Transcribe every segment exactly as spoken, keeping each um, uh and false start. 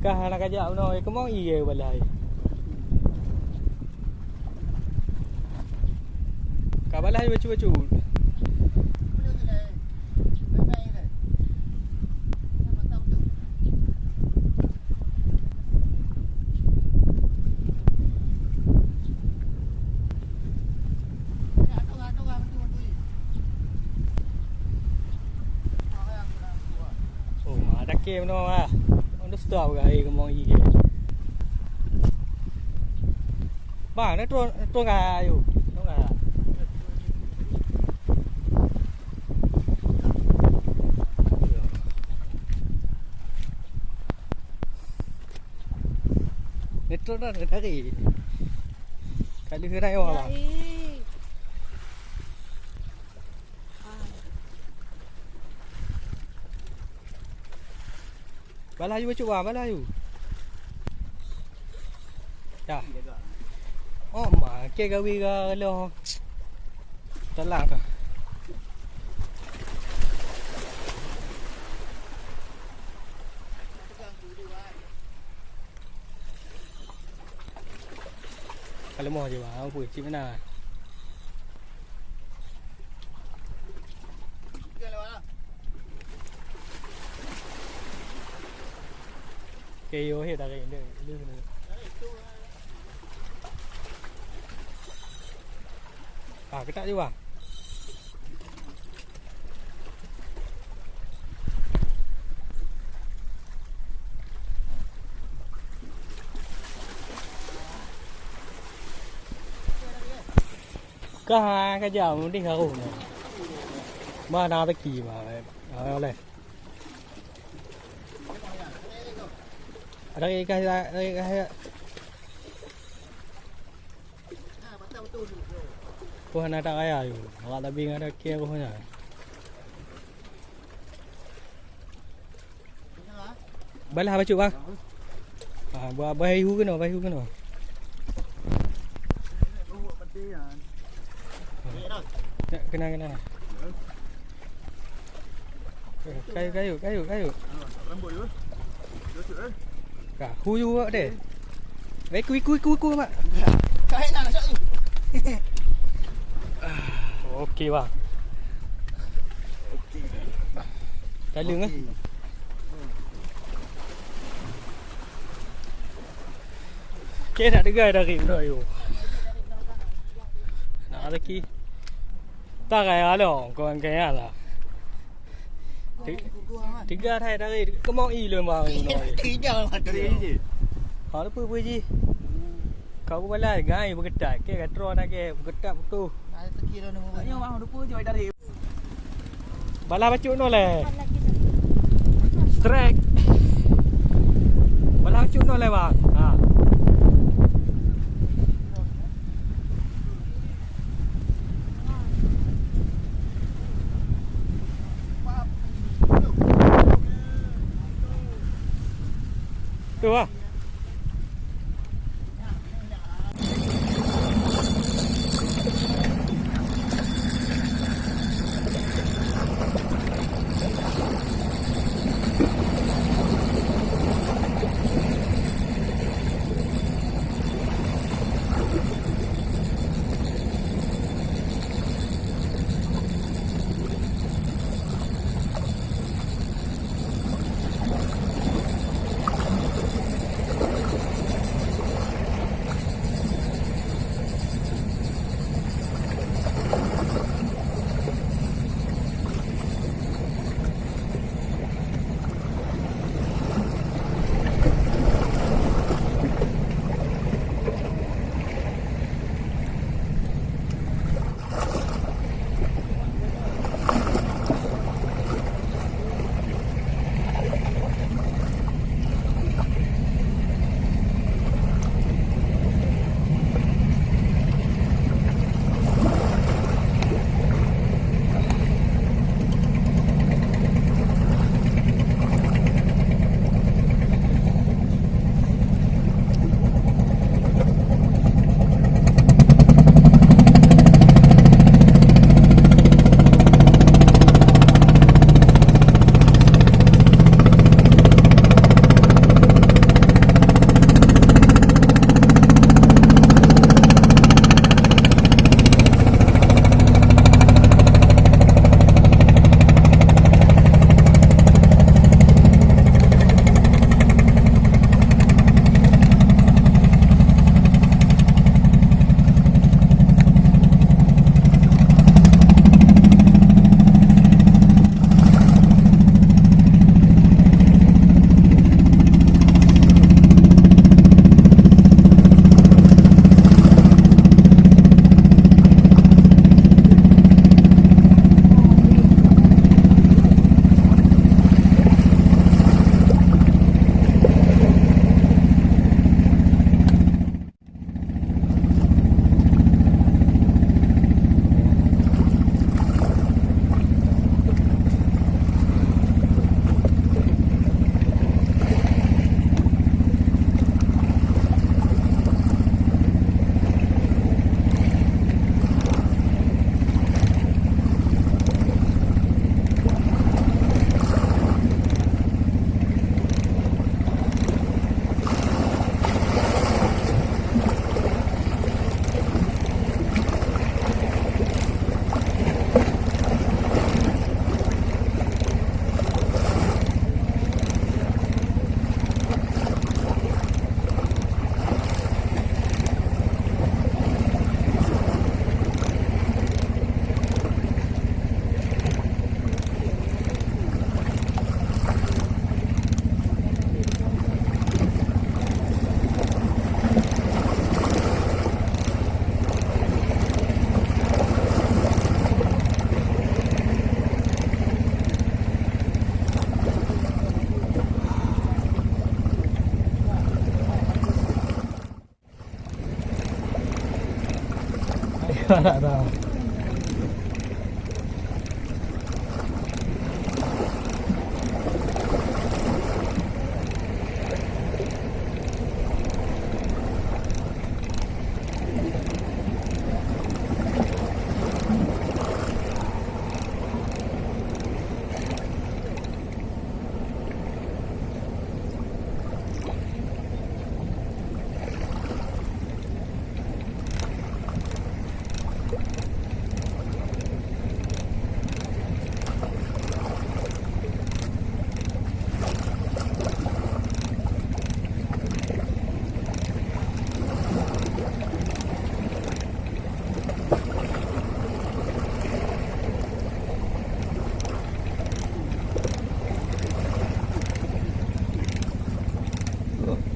Kah hana kajak bunoe, keumoe ie balah. Ka balah bacut-bacut. Oh, ma dakee bunoe ah. Untuk stop ka, eh, keumoe ie. Bang, na tuan, tuan ka, ayo. Tuan ka. Neutron dah, neutari. Ka lheueh raya, Bang. Balah yu bacut, Bang, balah yu. Dah. Oh, ma, ke gawi ga loh. Telah. Kalau mau je, Bang, apa cik mana? Oke, yo, he, tarik dia. Dia kena. Ah, ketat je, Bang. Kah, ah, ka jam, mending harus. Bah, na teki, bah. Ah, boleh. Ada ikan, ada ikan. Wah, na tak kaya tu. Awak tapi ada kira roh nya. Balah bacut, Bang. Ah, buat, buat ihu kena, buat ihu kena. Kena, kena. Kayu, kayu, kayu, kayu. Ka, hu yu awak deh. Weh, ku, ku, ku, ku, Mak. Kain nak masuk tu. Okey, Bang. Talung, eh? Okey, nak dengar dari bro, yo. Nak lagi. Tak kaya lah, kau kaya lah. Tiga hai dari kemau i lun bang. Tiga mata. Ha, lupa apa ji? Kau balai gai berketat ke, katro nak ke berketat betul. Ayo bang, lupa je dari. Balah bacut nol eh. Strike. Balah bacut nol eh bang. Ha. Tu ah. Galak dah.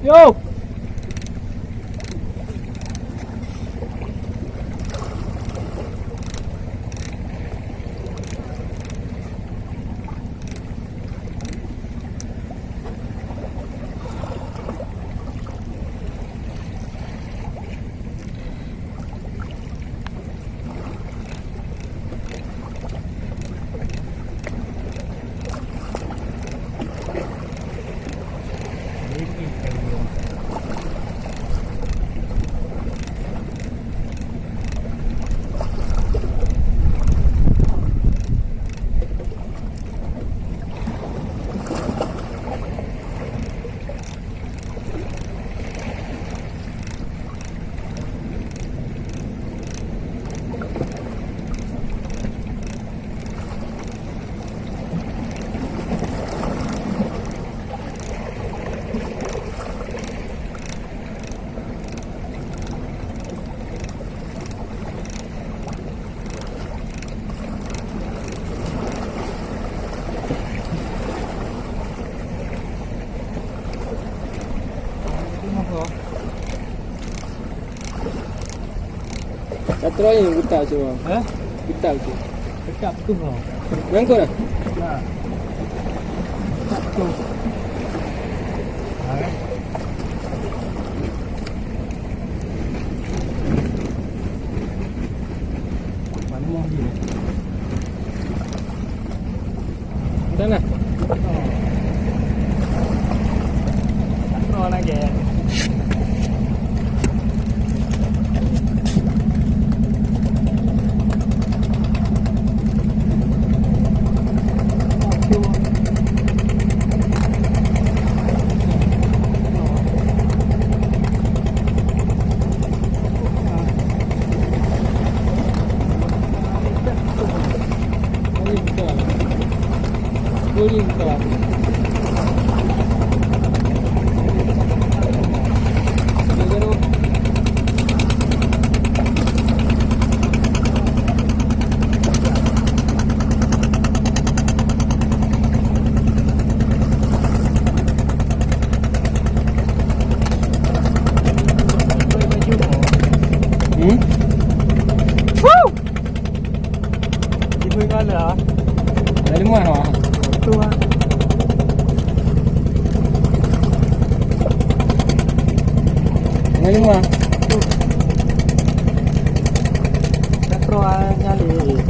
Yo! Atra ni getak tu. Ha? Getak tu. Getak tu ha. Nyangkut dah? Ya. Getak tu. Ha, eh. Mana mau dia? Dah lah. Hmm? Woo! Ibu ngala. Dari mana? Tu ah. Dari mana? Tu. Dah pro ah, nyali.